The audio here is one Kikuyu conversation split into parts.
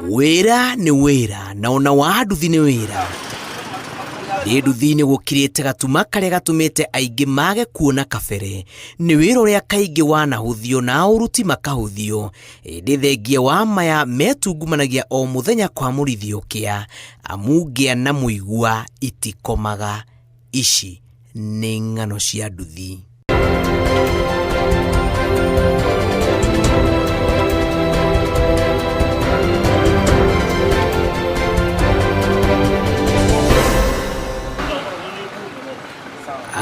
Wĩra nĩ wĩra na ona wa nduthi nĩ wĩra. Nĩ nduthi-inĩ gũkirĩte gatuma karĩa gatũmĩte aingĩ mage kuona kabere. Nĩ wĩra ũrĩa kaingĩ wanahũthio na aũruti makahũthio. Ĩndĩ thengia wa maya metungumanagia o mũthenya kwamũrithio kĩa, amu ngĩa na mũigua itikomaga. Ici nĩ ng'ano cia nduthi.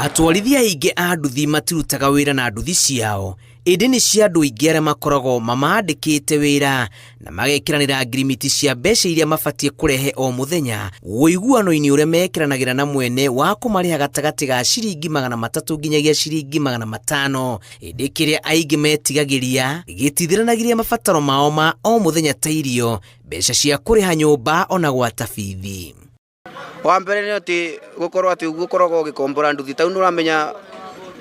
Atwarithia aingĩ a nduthi matirutaga wĩra na nduthi ciao, ĩndĩ nĩ cia andũ aingĩ arĩa makoragwo mamandĩkĩte wĩra na magekĩranĩra ngirimiti cia mbeca iria mabatiĩ kũrehe o mũthenya ũiguano-inĩ ũrĩa mekĩranagĩra na mwene wa kũmarĩha gatagatĩ ga ciringi 300 nginyagia ciringi 500. Ĩndĩ kĩrĩa aingĩ metigagĩria gĩtithiranagĩria mabataro mao ma o mũthenya ta irio, mbeca cia kũrĩha nyũmba ona gwata bithi. Wa mbere nĩ atĩ gũkorwo atĩ ũguo ũkoragwo ũgĩkombora nduthi tau nĩ ũramenya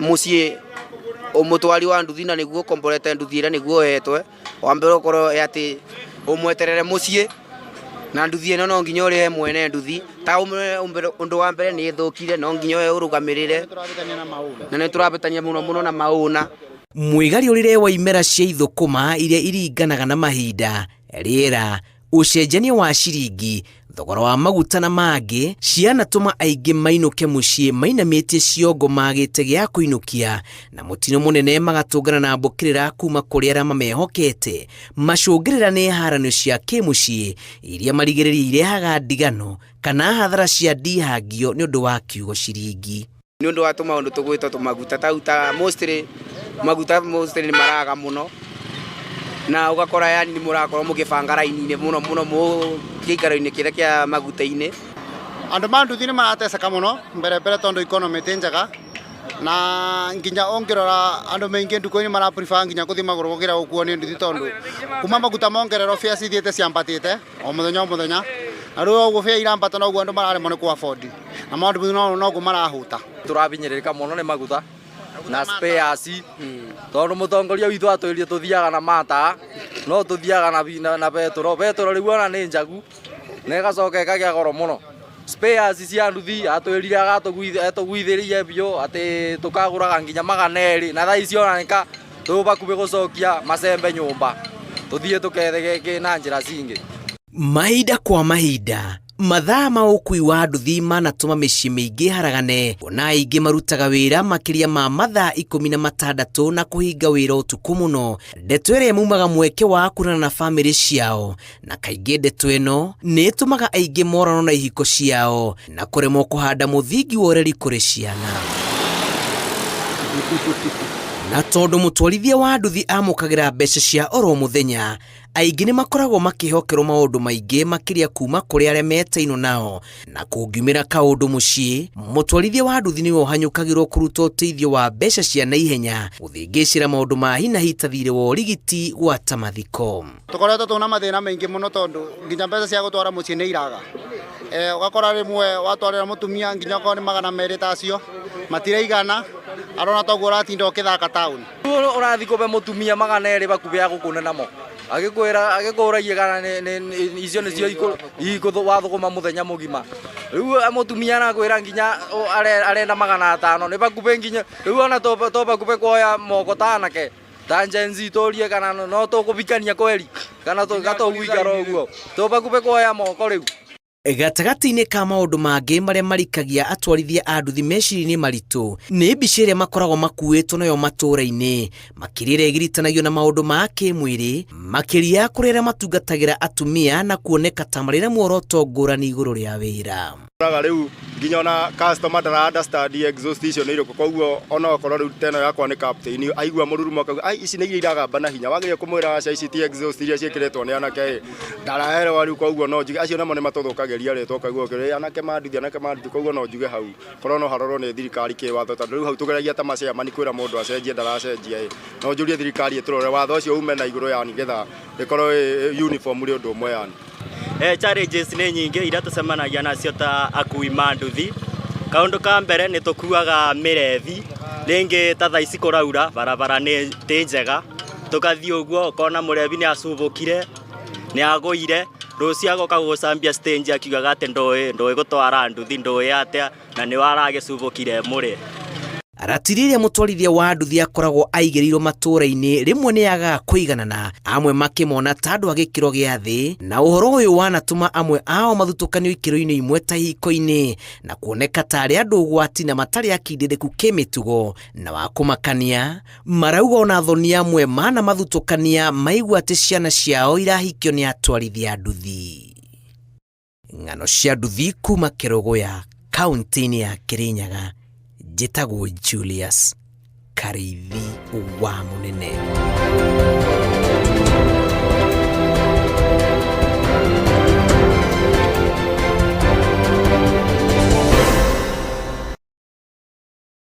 mũciĩ mũtwari wa nduthi na nĩguo ũkomborete nduthi ĩrĩa nĩguo ũhetwe. Wa mbere ũkorwo atĩ ũmweterere mũciĩ na nduthi ĩno no nginya ũrĩhe mwene nduthi. Ta ũndũ wa mbere nĩ ĩthũkire no nginya we ũrũgamĩrĩre na nĩ tũrahĩtania mũno mũno na maũna. Mwĩgariũrĩre wa imera cia ithũkũma iria iringanaga na mahinda, rĩera, ũcenjania wa ciringi, thogora wa maguta na mangĩ, cianatũma aingĩ mainũke mũciĩ mainamĩtie ciongo magĩte gĩa kũinũkia, na mũtino mũnene magatũngana na mbũkĩrĩra kuma kũrĩ arĩa mamehokete. Macũngĩrĩra nĩ haranio cia kĩmũciĩ iria marigĩrĩria irehaga ndigano kana hathara cia ndihangio nĩ ũndũ wa kiugo ciringi. Nĩ ũndũ wa tũmaũndũ tũgwĩtwo tũmaguta tau ta mostly maguta mostly nĩ maraga mũno na ũgakora yani nĩ mũrakorwo mũgĩbanga raini-inĩ mũno mũno gĩikaro-inĩ kĩrĩa kĩa maguta-inĩ. Andũ ma nduthi nĩ marateseka mũno mbere mbere tondũ economy ti njega na nginya ũngĩrora andũ maingĩ nduka-inĩ mara prefer nginya gũthiĩ magũrũ gũkĩra gũkuo nĩ nduthi tondũ kuma maguta mongererwo fare cithiĩte ciambatĩte o mũthenya o mũthenya na rĩu ũguo fare irambata noguo andũ mararemwo nĩ kũ afford na maũndũ noguo marahũta. Tũrabinyĩrĩrĩka mũno nĩ maguta na spares tondũ mũtongoria witũ atwĩrire tũthiaga na mata no tũthiaga na betũro. Betũro rĩu ona nĩ njagu na ĩgacoka ĩkagĩa goro mũno. Spares cia nduthi atwĩrire atũgũithĩrĩrie biũ atĩ tũkagũraga nginya 200 na thaa ici ona nĩka twĩ bakubĩ gũcokia macembe nyũmba tũthiĩ tũkethe gĩkĩ na njĩra cingĩ. Mahinda kwa mahinda mathaa ma ũkui wa nduthi manatũma mĩciĩ mĩingĩ ĩharagane, kuona aingĩ marutaga wĩra makĩria ma mathaa 16 na kũhinga wĩra ũtukũ mũno. Ndeto ĩrĩa ĩmaumaga mweke wa kuonana na bamĩrĩ ciao, na kaingĩ ndeto ĩno nĩ ĩtũmaga aingĩ morano na ihiko ciao na kũremwo kũhanda mũthingi wa ũreri kũrĩ ciana. Na tondũ mũtwarithia wa nduthi amũkagĩra mbeca cia oro mũthenya, aingĩ nĩ makoragwo makĩhokerwo maũndũ maingĩ makĩria kuma kũrĩ arĩa metainwo nao, na kũngiumĩra kaũndũ mũciĩ, mũtwarithia wa nduthi nĩwe ũhanyũkagĩrwo kũruta ũteithio wa mbeca cia naihenya gũthĩngĩcĩra maũndũ ma hi na hi ta thirĩ wa ũrigiti gwata mathiko. Tũkoretwo twĩna mathĩna maingĩ mũno tondũ nginya mbeca cia gũtwara mũciĩ nĩ iraga. Ũgakora rĩmwe watwarĩra mũtumia nginya okorwo nĩ 200 ta acio matiraigana, arona toguo ũratinda ũkĩthaka taũni. Ũrathiĩ kũbe mũtumia 200 bakubĩ agũkũne namo agĩkwĩra agĩkũragia kana icio nĩcio wathũkũma mũthenya mũgima. Rĩu mũtumia arakwĩra nginya arenda 500 nĩ bakubĩ nginya rĩu ona to bakubĩ kuoya moko ta anake ta Gen Z tũrie kana no tũkũbikania kweri kana tũgũikara ũguo to bakubĩ kuoya moko rĩu. Gatagatĩ-inĩ ka maũndũ mangĩ marĩa marikagia atwarithia a nduthi meciria-inĩ maritũ nĩ mbica ĩrĩa makoragwo makuĩtwo nayo matũũra-inĩ, makĩria ĩrĩa ĩgiritanagio na maũndũ ma kĩmwĩrĩ, makĩria kũrĩ arĩa matungatagĩra atumia na kuoneka ta marĩ na muoroto ngũrani igũrũ rĩa wĩra. Ũkoraga rĩu nginya ona customer ndara understand exhaust icio nĩ irĩkũ, koguo ona okorwo rĩu ta ĩno yakwa nĩ captain aigua mũrurumo akauga ai ici nĩ iria iragamba na hinya, wagĩrĩire kũmwĩra aca ici ti exhaust iria ciĩkĩrĩtwo nĩ anake ĩ, ndaraerewa rĩu, koguo no njuge acio namo nĩ matũthũkagĩria rĩtwa ũkaigua ũkĩrĩ anake ma nduthi, anake ma nduthi, koguo no njuge hau korwo no harorwo nĩ thirikari kĩwatho, tondũ rĩu hau tũgeragia ta machairman kwĩra mũndũ acenjie ndaracenjia ĩ, no njũrie thirikari ĩtũrore watho ũcio ume na igũrũ yani nĩgetha ĩkorwo ĩ uniform rĩ ũndũ ũmwe yani. Challenges nĩ nyingĩ iria tũcemanagia nacio ta akui ma nduthi. Kaũndũ ka mbere nĩ tũkuaga mĩrebi, rĩngĩ ta thaa ici kũraura barabara nĩ ti njega, tũgathiĩ ũguo ũkona mũrebi nĩ acubũkire, Nĩ agũire rũciũ agoka gũgũcambia stage akiugaga atĩ ndũĩ ndũĩ gũtwara nduthi ndũĩ atĩa na nĩ waragĩcubũkire mũrĩ. Ratiri ĩrĩa mũtwarithia wa nduthi akoragwo aigĩrĩirwo matũũra-inĩ rĩmwe nĩ yagaga kũiganana, amwe makĩmona ta andũ a gĩkĩro gĩa thĩ, na ũhoro ũyũ wanatũma amwe ao mathutũkanio ikĩro-inĩ imwe ta ihiko-inĩ na kuoneka ta arĩ andũ ũgwati na matarĩ akindĩrĩku kĩmĩtugo na wa kũmakania. Marauga ona thoni amwe mana mathutũkania maigua atĩ ciana ciao irahikio nĩ atwarithia a nduthi. Ng'ano cia nduthi kuma Kĩrũgũya, kaunti-inĩ ya Kĩrĩnyaga, njĩtagwo Julius Karĩithi wa Mũnene.